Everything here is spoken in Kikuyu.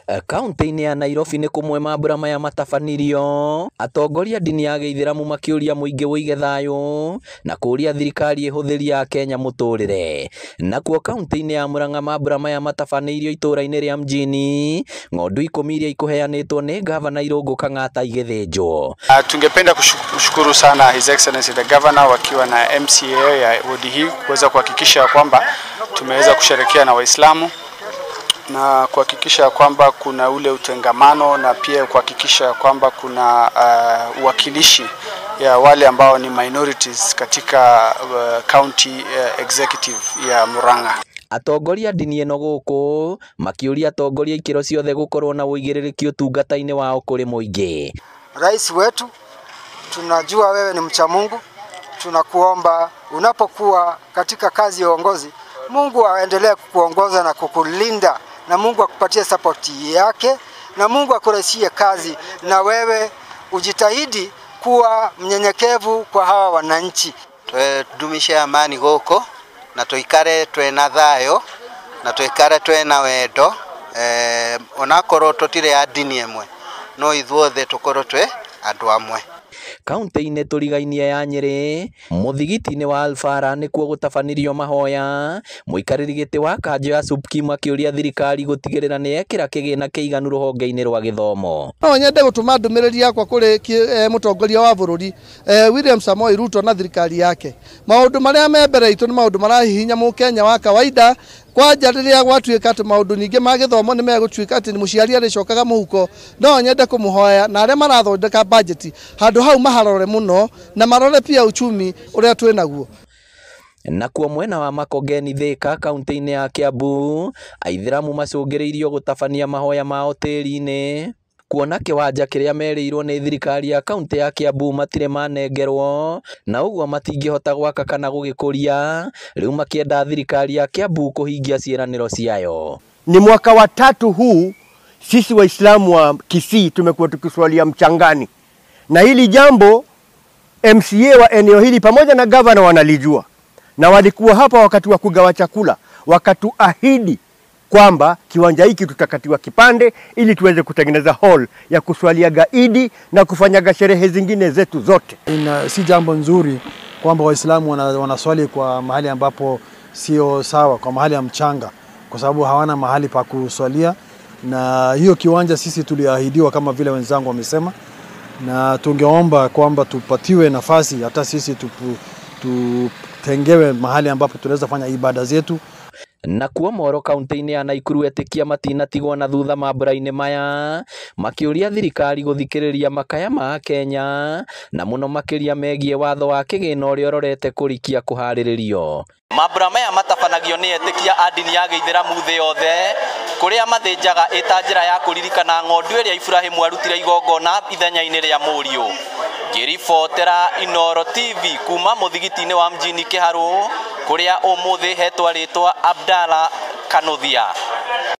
Kaunti-inĩ ya Nairobi nĩ kũmwe mambura maya matabanirio, atongoria ndini ya gĩithĩramu makĩũria mũingĩ wũige thayũ na kũũria thirikari ĩhũthĩrie akenya mũtũrĩre. Nakuo kaunti-inĩ ya Murang'a mambura maya matabanĩirio itũũra-inĩ rĩa mjini, ng'ondu 10 iria ikũheanĩtwo nĩ gavana Irũngũ Kang'ata igĩthĩnjwo. Tungependa kushukuru sana His Excellency the Governor wakiwa na MCA ya wodi hii kuweza kuhakikisha kwamba tumeweza kusherehekea na Waislamu na kuhakikisha kwamba kuna ule utengamano na pia kuhakikisha kwamba kuna uwakilishi ya wale ambao ni minorities katika county executive ya Murang'a. Atongoria ndini ĩno gũkũ makĩũria atongoria ikĩro ciothe gũkorwo na ũigĩrĩrĩki ũtungata-inĩ wao kũrĩ mũingĩ. Rais wetu, tunajua wewe ni mcha Mungu, tunakuomba unapokuwa katika kazi ya uongozi, Mungu aendelee kukuongoza na kukulinda, na Mungu akupatie support yake, na Mungu akurahisie kazi, na wewe ujitahidi kuwa mnyenyekevu kwa hawa wananchi. Tudumishe amani goko na tuikare twena thayo na tuikare twena wendo, onakorwo tutire a ndini emwe no ithuothe tukorwo twe andu amwe. Kaunti-inĩ tũrigainie ya Nyĩrĩ, mũthigiti-inĩ wa Alfara nĩkuo gũtabanirio mahoya, mũikarĩri gĩtĩ wa kanjũ ya Supkim akĩũria thirikari gũtigĩrĩra nĩ yekĩra kĩgĩna kĩiganu rũhonge-inĩ rwa gĩthomo. No nyende gũtũma ndũmĩrĩri yakwa kũrĩ mũtongoria wa bũrũri William Samoei Ruto na thirikari yake. Maũndũ marĩa me mbere itũ nĩ maũndũ marahihinya mũkenya wa kawaida. Kwanja rĩrĩa gwatuĩka atĩ maũndũ ningĩ ma gĩthomo nĩ megũtuĩka atĩ mũciari arĩcokaga mũhuko, no nyende kũmũhoya na arĩa marathondeka bajeti handũ hau maharore mũno na marore pia uchumi ũrĩa twĩ naguo. Nakuo mwena wa Makongeni Thika kaunti-inĩ ya Kiambu, aithĩramu macũngĩrĩirio gũtabania mahoya mao tĩri-inĩ kuona kĩwanja kĩrĩa merĩirwo nĩ thirikari ya kaunti ya Kiambu matirĩ manengerwo na ũguo matingĩhota gwaka kana gũgĩkũria, rĩu makĩenda thirikari ya Kiambu kũhingia ciĩranĩro ciayo. Ni mwaka wa 3 huu sisi Waislamu wa Kisii tumekuwa tukiswalia mchangani, na hili jambo MCA wa eneo hili pamoja na governor wanalijua, na walikuwa hapa wakati wa kugawa chakula wakatuahidi kwamba kiwanja hiki tutakatiwa kipande ili tuweze kutengeneza hall ya kuswalia gaidi na kufanyaga sherehe zingine zetu zote. Si jambo nzuri kwamba Waislamu wanaswali kwa mahali ambapo sio sawa, kwa mahali ya mchanga, kwa sababu hawana mahali pa kuswalia, na hiyo kiwanja sisi tuliahidiwa kama vile wenzangu wamesema, na tungeomba kwamba tupatiwe nafasi hata sisi tutengewe mahali ambapo tunaweza fanya ibada zetu. Nakuo Moro kaunti-inĩ ya Naikuru etĩkia matinatigwo na thutha mambura-inĩ maya makĩũria thirikari gũthikĩrĩria makaya ma Kenya na mũno makĩria megiĩ watho wa kĩgĩna ũrĩa ũrorete kũrikia kũharĩrĩrio. Mambura maya matabanagio nĩ etĩkia a ndini ya gĩithĩramu thĩ yothe kũrĩa mathĩnjaga ĩta njĩra ya kũririkana ng'ondu ĩrĩa Iburahĩmu arutire igongona ithenya-inĩ rĩa mũriũ. Ngĩribotera Inooro TV kuma mũthigiti-inĩ wa mjini Kĩharũ kũrĩa ũmũthĩ hetwa rĩtwa Abdalla Kanuthia.